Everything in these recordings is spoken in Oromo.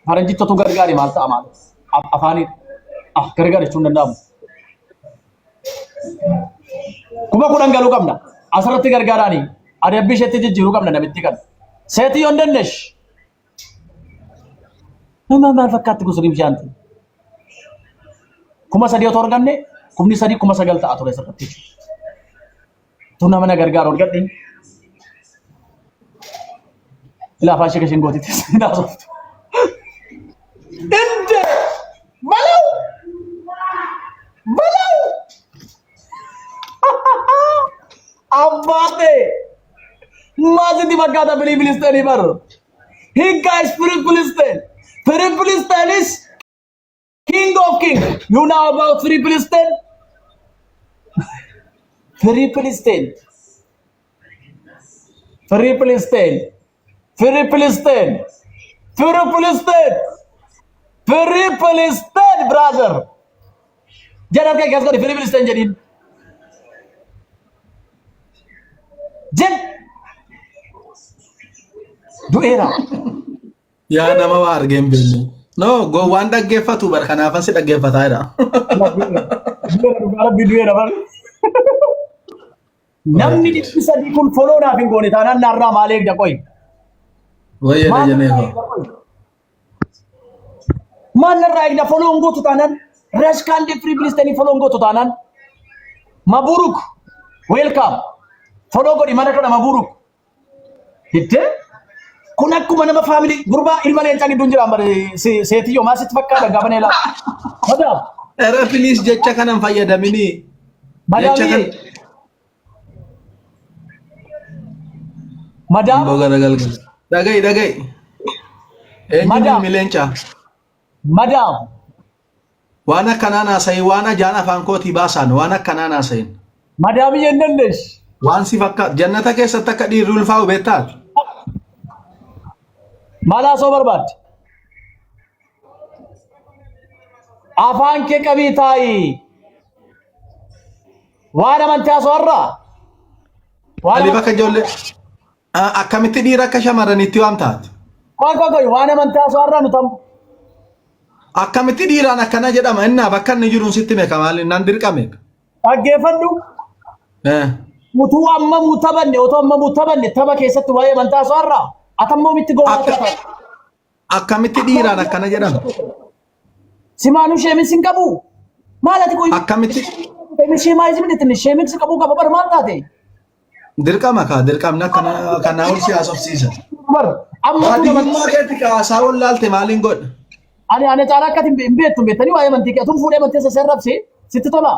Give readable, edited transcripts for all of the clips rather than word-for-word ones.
Faranjitti otuu gargaare maal ta'a maal? Afaanii ah gargaare jechuun danda'amu. 10,000 galuu qabna. Asirratti gargaaraanii adabbii isheetti jijjiiruu qabna namitti kana. Seetii yoon dandeesh. Nama maal fakkaatti gosa bishaanti? 3,000 otoo arganne 3,000 9,000 ta'a ture asirratti jechuudha. Tu nama na gargaaru argadhe. Ilaa afaan ishee kashin gootitti haasoftu. Inde balaw balaw abbaate maal sitti fakkaata firii Filisxeenii bar. He guys free Palestine. Free Palestine is king of king. You know about free Palestine? Free Palestine. Free Palestine. Free Palestine. Free Palestine. Free Palestine, brother. Jedhan kee keessa godhi free Palestine jedhiin. Jedh. Du'eera. Yaa nama waa argee hin beekne. No, gowwaan dhaggeeffatu bar kanaafan si dhaggeeffataa jira. Du'eera dhugaa rabbi du'eera bar. Namni 300 kun foloo naaf hin goone taanaan narraa maal eegda qoyi? Wayya Maal dajanee narraa koo. eegda qoyi? Maal narraa eegda foloo hin gootu taanaan? Rashkaan free bilistanii foloo hin gootu taanaan? Maburuk welcome. Foloo godhi mana kana Maburuk. Hiddee kun akkuma nama faamilii gurbaa ilma leencaa gidduun jira amma seetiyyoo maal sitti fakkaata gaafa neelaa. Madaam. Era please jecha kanan fayyadaminii. Jecha Madaamii. kan. Madaam. Amboo garagalgal. Dhaga'i dhaga'i. Eenyuun Madaam. ilmi leencaa? Madaam. Waan akkanaa naasayin waan ajaan afaan kootii baasaan waan akkanaa naasayin. Madaamii jennannesh. Waan si fakkaatu jannata keessatti akka dhiirri ulfaa'u beektaati. Maal haasoo barbaadde? Afaan kee qabii taa'i. Waan amantii haasoo har'aa. Waan Maaliif akka ijoollee akkamitti dhiira akka shamarraniitti waamtaati? Qoy qoy qoy waan amantii haasoo har'aa nuti amma. Akkamitti dhiiraan akkana jedhama innaa bakka inni jiruun sitti meeqa maali nan dirqame. Dhaggeeffadhu. Utuu ammamuu taphanne otoo ammamuu taphanne tapha keessatti waa'ee amantaa haasoo har'aa. Atammoo mitti gowwaa taata. Akkamitti dhiiraan akkana jedhama? Simaanuu sheemin sin qabu. Maal ati qoy? Akkamitti Sheemaayizimni ittiin sheemin si qabuu qaba bar maal taate? Dirqama kaa dirqamni akkana kanaa ol si haasofsiisa. Bar amma utuu nama Baadiyyummaa keetti kaasaa wallaalte maaliin godha? Ani caalaa akkati hin beektu hin beektanii waa'ee amantii kee atuu fuudhee amantii isa seerrabse sitti tola.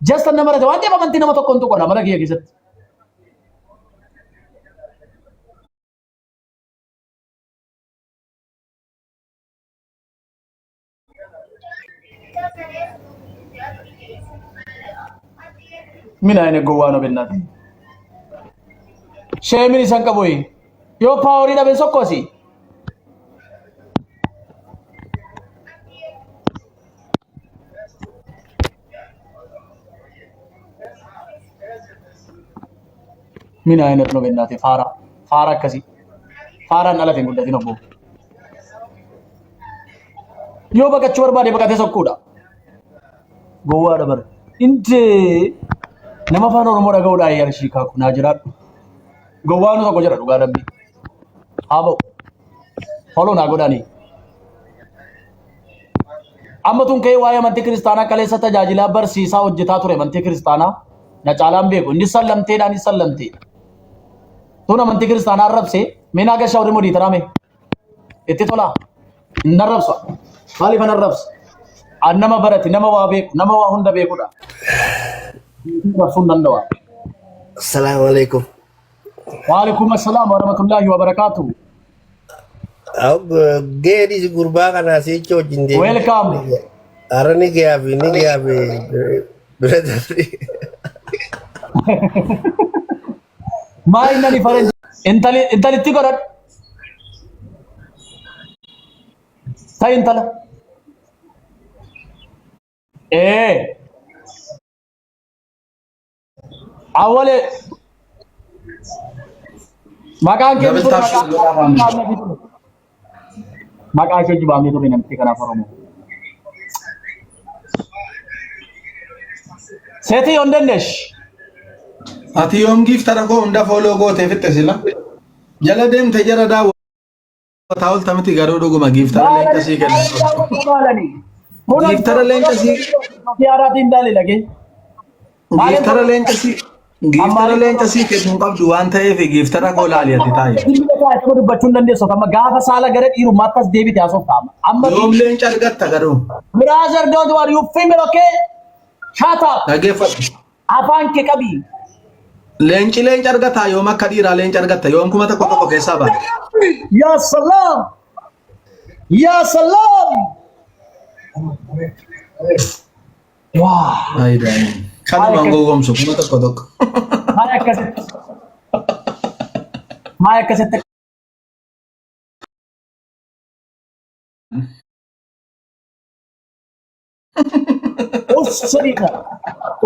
Jasta nama rate waan ta'eef amantii nama tokko hin tuqona mana kiyya keessatti. Min ayine gowwaa no bennati. Sheemin isan qabu yoo paaworii dhabe sokkosi. Min ayine no bennati faara faara akkasii. Faaraan dhalate hin guddatin obbo. Yoo baqachuu barbaade baqatee sokkuudha. Gowwaadha bara. Intee nama afaan Oromoo dhaga'uudhaa yarshii kaaku naa jiraadhu. Gowwaanu tokko jira dhugaa rabbii. Haa ba'u. Follow naa godhanii. Amma tun ka'ee waa'ee amantii kiristaanaa kaleessa tajaajilaa barsiisaa hojjetaa ture amantii kiristaanaa na caalaan beeku. Inni sallamteedha inni sallamtee. Tun amantii kiristaanaa arrabsee mee naa gashaa warri modiitaraa mee. Itti tolaa. Hin arrabsa. Maaliif an arrabsa? An nama barate, nama waa beeku, nama waa hunda beekudha. Arrabsuu hin danda'u. Assalamu alaikum. Waalaikum assalaam wa rahmatullahi wa barakaatuh. Geedis gurbaa kana sicha wajjin deemee. Welcome. Har'a ni gayaafi ni gayaafi bira darbe. Maa inni ani faranji intali intalitti godhadhu. Ta intala. Ee. Awwalee maqaan kee Double ture tap maqaan godhaa maqaan nabi ture. Maqaa ishee jibaamee ture namitti kanaaf Oromoo. Seetii yoon dandeesh. Ati yoom giiftara koo hunda fooloo gootee fixxe sila? Jala deemte jara daawwataa oolta miti garuu dhuguma giiftara leenca sii kenna. Giiftara leenca sii Yaaraatiin daali lagee. Giiftara leenca sii giiftara leenca sii kennu hin qabdu waan ta'eef giiftara koo laali ati taa'i. Bilbila taa'ee dubbachuu hin dandeessu. Amma gaafa saala gara dhiirummaatti as deebite haasofta amma. Amma Yoom leenca argatta garuu? Brother, don't worry, you female, okay? Shut up. Dhaggeeffadhu. Afaan kee qabi. Leenci leenca argataa yoom akka dhiiraa leenca argatta yoom 1001 keessaa baate. Ya salam. Ya salam. Waa. Ayidaa. Kanumaan gowwoomsu 1001. Maal akkasitti? Maal akkasitti? Us sadii ta'a.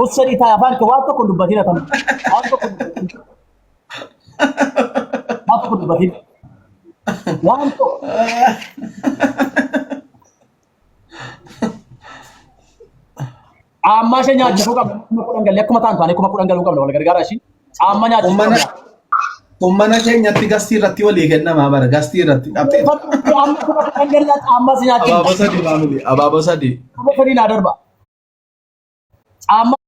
Us sadii ta'a afaan kee waan tokko hin dubbatin atam. Waan tokko hin dubbatin. Waan tokko hin dubbatin. Waan tokko. Caammaa ishee nyaachisuu qabna. 10,000 galee akkuma taan taanee 10,000 galuu qabna wal gargaara ishii. Caammaa nyaachisuu Ummana qabna. ummana keenyatti gastii irratti walii kennamaa bara gastii irratti qabxee. Amma 10,000 galaa caammaa si nyaachifna. Abaaboo sadii maamili abaaboo sadii. 3,000 naa darba. Caammaa.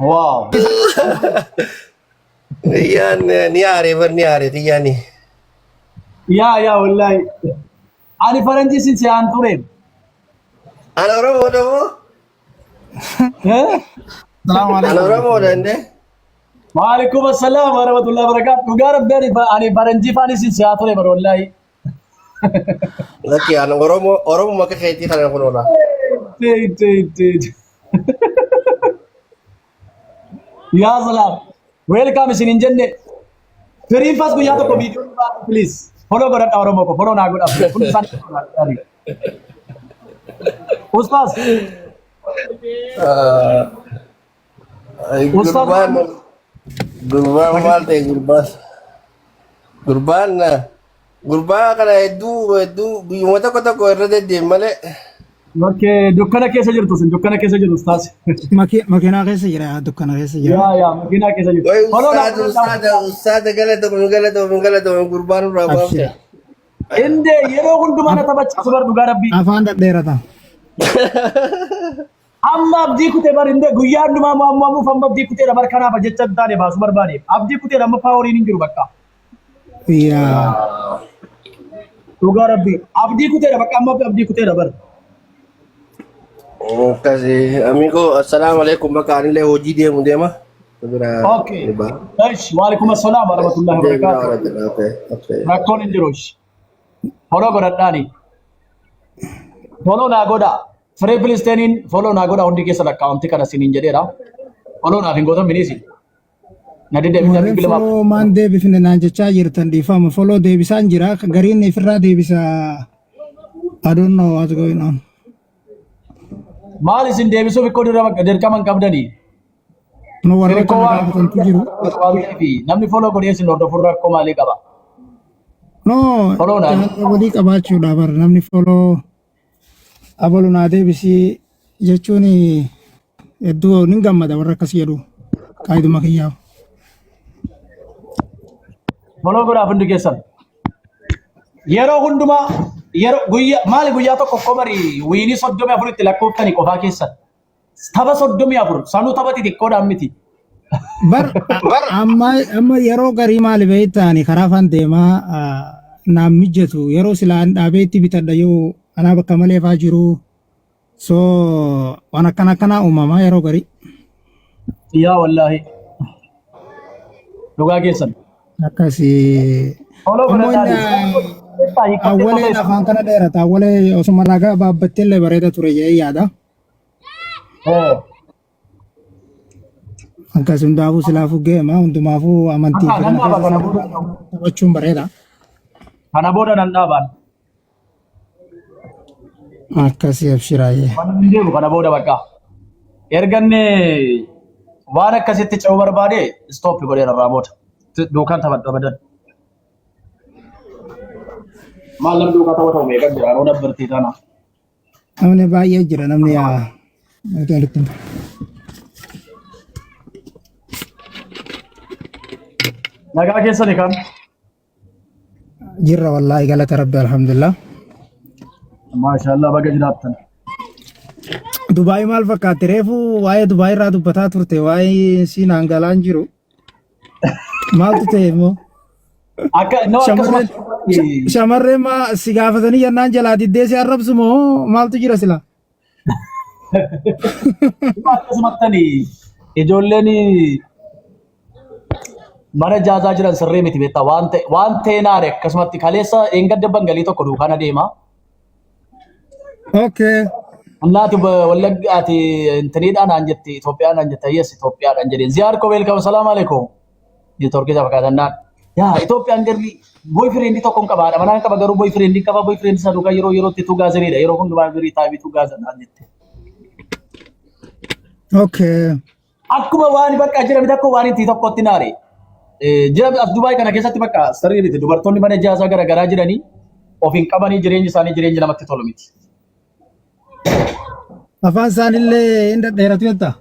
Wow. Tiyyaan ni aare bar ni aare tiyyaani. Yaa yaa wallaahi. Ani faranjii sin se'aan ture. Ana Oromoodha moo? Eh? Salaamu Ana alaikum. Oromoodha indee? Waalaikum assalam warahmatullahi wabarakatuh. Dhugaa rabbi ani faranjii faani sin se'aa ture bar wallaahi. Lakki ana Oromoo Oromuma akka keetii kana kun oola. Tee tee tee. Yaa salaam. Welcome isin hin jenne. Firiin fas guyyaa tokko viidiyoo nu baatu please. Follow godhadha Oromoo ko follow naa godha. Hundi isaanii follow naa godha. Ustaaz. Ustaaz. Gurbaan gurbaan maal ta'e gurbaan gurbaan gurbaa kana hedduu hedduu guyyuma tokko tokko irra deddeemu malee. Okay, dukkana keessa jirtu isin dukkana keessa jirtu ustaaz. Makiinaa keessa jira, dukkana keessa jira. Yaa yaa makiinaa keessa jirtu. Way Follow naa ustaada godhadha. ustaada ustaada galatoomi galatoomi galatoomi gurbaan irraa baafte. Abshir. Indee yeroo hundumaa na taphachiisu bar dhugaa rabbii. Afaan dhadheerata. Amma abdii kutee bar indee guyyaa hundumaa mo'amuuf amma abdii kuteedha bar kanaaf jecha hin taane baasuu barbaade. Abdii kuteedha amma paaworiin hin jiru bakka. Yaa. Dhugaa rabbii. Abdii kuteedha bakka amma abdii kuteedha bar. Akkasi amigo assalaamu alaikum bakka anillee hojii deemu deema. Bira Okay. Eish, waalaikum assalaam warahmatullahi deemna wabarakatuh. okay okay. Rakkoon hin jiru. ish. Follow godhadhaani. Follow naa godhaa. Firee Filisteeniin follow naa godhaa hundi keessa lakkaa'amti kana siniin jedheera. Follow naaf hin gootan miniisi. Na didee Warreen bilbila maaf. foloo maan deebifne naan jechaa jirtan dhiifama. Foloo deebisaan jira. Gariin ifirraa deebisa. I don't know what's going on. Maal isin deebisuuf ikkoo dirqama hin qabdanii? No warroota Hirkoo na waan gaafatantu jiru. waan ta'eef namni follow godhee isin hordofuun rakkoo maalii qaba? No Follow naa. jaalala walii qabaachuudha bar namni foloo abalu naa deebisii jechuun hedduu nin gammada warra akkas jedhu qaayiduma kiyyaaf. Follow godhaaf hundi keessan. Yeroo hundumaa yeroo guyyaa maali guyyaa tokko kobari wiinii 34tti lakkooftanii qofaa keessan. Tapha 34 sanuu tapha xixiqqoodhaan miti. Bar amma amma yeroo garii maali beektaani karaa faan deemaa naan mijjatu yeroo silaan dhaabee itti bitadha yoo anaa bakka malee faa jiru so waan akkana akkanaa uumamaa yeroo garii. Yaa wallaahi. Dhugaa keessan. Akkasii. Follow Ammoo godhadhaa. inni awwaleen afaan kana dheerata awwalee osuma ragaa baabbattee illee bareeda ture jedhee yaada. Akkas hundaafuu silaafuu geema hundumaafuu amantii fi Nan kana dhaaba keessa kana seenuu booda. taphachuun bareeda. Kana booda nan dhaabaan. Akkasii abshiraayee. Waan hin deemu kana booda bakka. Erganne waan akkasitti ce'uu barbaade stop godheera irraa booda. Duukaan taphadhu abadan. Maal namni duukaa tapha ta'u meeqa jira? Anoo dabbartee tana. Namni baay'ee jira namni yaa. Walitti hin- Nagaa keessani kan? Jirra wallaahi galata rabbi alhamdulillah. Maashaallah baga jiraattan. Dubaay maal fakkaatti reefu waa'ee Dubaay irraa dubbataa turte waa'ee siin hangalaan jiru. Maaltu ta'e immoo? Akka no Shamarreen akkasuma shamarreen maa si gaafatanii jennaan jalaa diddee si arrabsu moo maaltu jira sila? Akkasumattani ijoolleen mana jaazaa jiran sirrii miti beektaa waan ta'e waan ta'e naare akkasumatti kaleessa eengadda bangalii tokko duukaan adeema. Okay. Annaati wallagga ati intiniidhaan naan jetti Itoophiyaa naan jette yes Itoophiyaadhaan jedheen. Ziyaar koo welcome salaam alaikum. Neetworkii isaa fakkaatan naan. Yaa Itoophiyaan garri boyfriend tokko hin qaba haadha manaa hin qaba garuu boyfriend qaba boyfriend isaa duukaa yeroo yerootti tugaaziriidha yeroo hundumaa every time tugaazir naan jette. Okay. Akkuma waan bakka jira miti akkuma waan itti tokkotti naare. Jira as Dubaay kana keessatti bakka sirrii miti dubartoonni mana ijaasaa gara garaa jiranii of hin qabanii jireenyi isaanii jireenya namatti tolu miti. Afaan isaanillee hin dhedheeratu jettaa?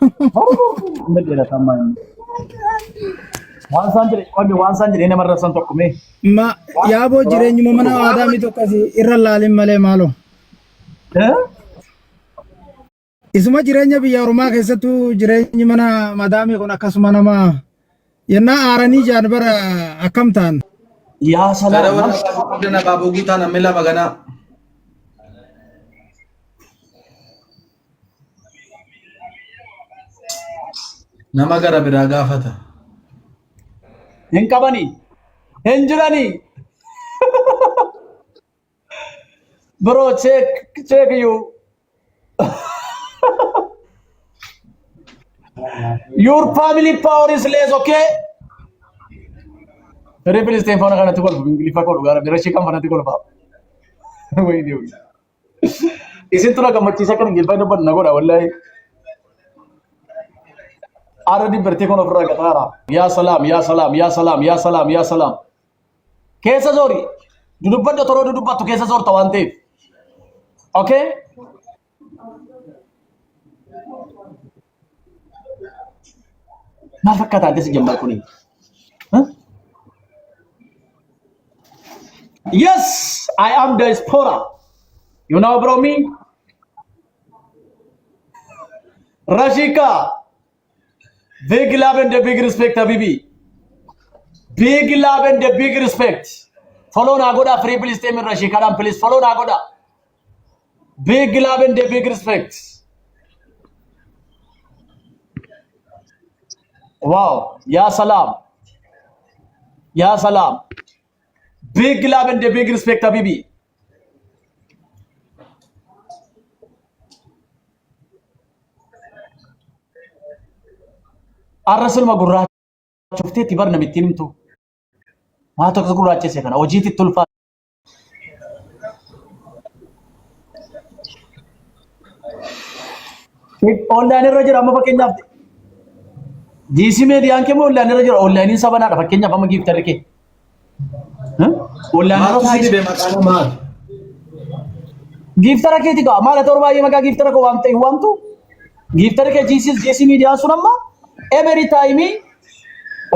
Hin dhedheerata amma inni. Waan isaan jedhe qonni waan isaan jedhee nama arrabsan tokko mee. Ma yaaboo jireenyuma mana aadaa miti akkasii irra laalin malee maaloo. Eh? Isuma jireenya biyya ormaa keessattuu jireenyi mana madaamii kun akkasuma nama yennaa aaranii jaan bara akkam ta'an. Yaa Gara salaam. warra abaaboo guddina abaaboo guutaa namni lama ganaa. Nama gara biraa gaafata. Hin qabanii. Hin jiranii. Bro, check, check you. Your family power is less, okay? Firee Filisteen faana kanatti kolfu, Ingiliffa koo dhugaa rabbi, Rashii kan fanatti kolfa. Wayne wayne. Isin tura gammachiisa kan Ingiliffa dubbatu na godha wallahi. Aara dibbartee kun ofirraa gataara. Yaa salaam, yaa salaam, yaa salaam, yaa salaam, yaa salaam. Keessa zoori. Dudubbadhu toroo dudubbattu keessa zoorta waan ta'eef. Okay? Maal fakkaata addis jambar kuni? Huh? Yes, I am diaspora. You know bro me? Rashika. Big love and big respect Habibi. Big love and big respect. Follow naa godhaa free please team irra ishee kadhaan please follow naa godhaa. Big love and big respect. Wow. Yaa salaam. Yaa salaam. Big love and big respect Habibi. Arra silma gurraachofteetti bar namittiin himtu. Maa tokko gurraachesse kana hojiitti itti ulfaata. Online irra jira amma fakkeenyaaf DC meediyaan kee moo online irra jira onlaayiniin sabanaadha fakkeenyaaf amma giiftarri kee. Online irra Maaltu si taa'ee dhibe maqaa namaa? Giiftara keeti gaa maal ati baay'ee maqaa giiftara koo waamte hin waamtu? Giiftara kee GC GC miidiyaan sun amma every time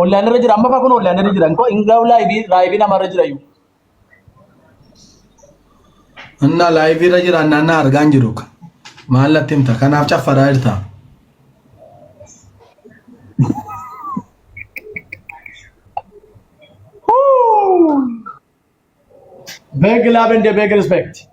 online irra jira amma faa kun online irra jira hin gahu live live namarra jira iyyuu. Innaa laayivii irra jira naannaa argaan jiru. Maal natti himta? Kanaaf caffaraa jirta. Big love and big respect.